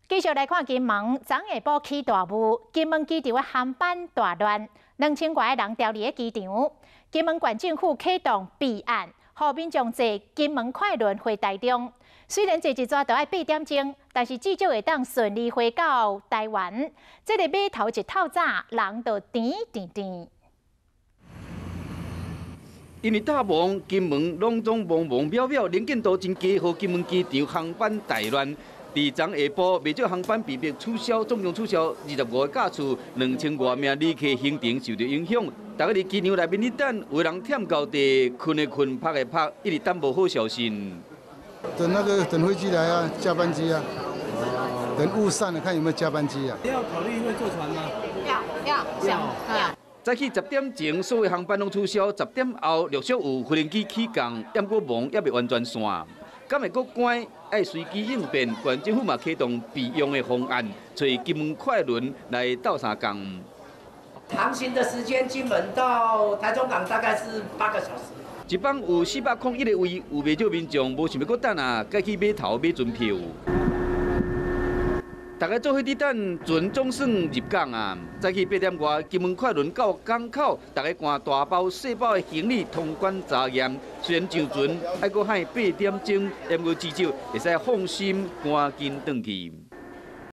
繼續來看金門，昨下晡起大霧，金門機場的航班大亂，2000外個人牢佇咧機場。金門縣政府啟動備案，予民眾坐金門快輪回台中。雖然坐一逝都愛8點鐘，但是至少會當順利回到台灣。這個碼頭一透早，人就甜甜甜。因為大霧，金門攏總茫茫渺渺，能見度真低，予金門機場航班大亂。佇昨下晡，袂少航班被迫取消，總共取消25個架次，2000外名旅客行程受著影響。大家佇機場內面咧等，有人忝到地，睏的睏，曝的曝，一直等無好消息。等那個等飛機來啊，加班機啊，等霧散了看有沒有加班機啊。要考慮會坐船嗎？要要要要。早起10點前，所有航班攏取消；10點後陸續有飛行機起降，毋過霧猶未完全散。敢會閣關？愛隨機應變，縣政府嘛啟動備用的方案，揣金門快輪來鬥相共。航行的時間，金門到台中港大概是8個小時。一班有401個位，有袂少民眾無想欲閣等啊，改去碼頭買船票。大家做伙佇等船總算入港啊！早起8點外，金門快輪到港口，大家趕大包細包的行李通關查驗。雖然上船愛閣駛8點鐘，毋過至少會使放心趕緊轉去。